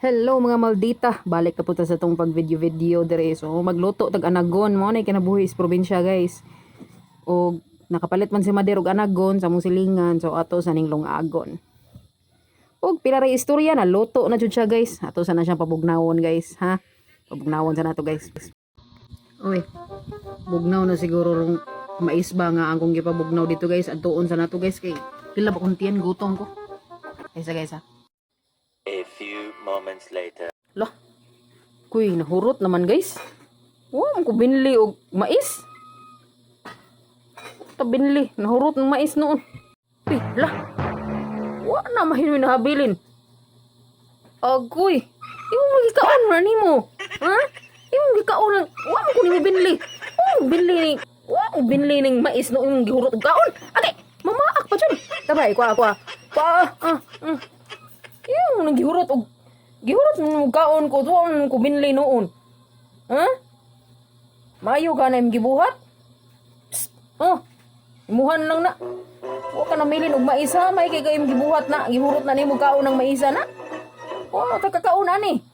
Hello, mga maldita, balik na po ta sa atong pag video video dire. So magluto tag anagon mo na kinabuhi sa probinsya, guys. Og nakapalit man si Mader og anagon sa among silingan, so ato sa ning lungagon. Og pila ray istorya na luto na jud siya, guys. Ato sa na siyang pabugnawon, guys, ha. Pabugnawon sa nato, guys. Oy. Bugnaw na siguro rong mais ba nga ang kong gipabugnaw dito, guys. Adtuon sa nato, guys, kay pila ba kung tiyan, gutom ko. Kaysa, guys, ha. A few moments later. Lah. Kuy, nahurot naman, guys. Wa man ko binli og mais. Ta binli, nahurot ng mais noon. Uy, lah. Wa na mahinoy na habilin. Agoy. Imo mo gikaon na nimo. Ha? Imo gikaon na. Wa man ko nimo binli. Wa mo binli ni. Wa mo binli ning mais noon imong gihurot og kaon. Ate, mamaak pa jud. Tabay, kuha, kuha. Kuha, ah. Imo nang gihurot og gihurot mo kaon ko, wa man ko binli noon. Ha? Maayo ka na imong gibuhat? Psst, oh. Imuhan lang na. Wa ka namilin og mais, ha, may kay imong gibuhat na, gihurot na nimo kaon ng maisa na. Wa ta kakaon ani.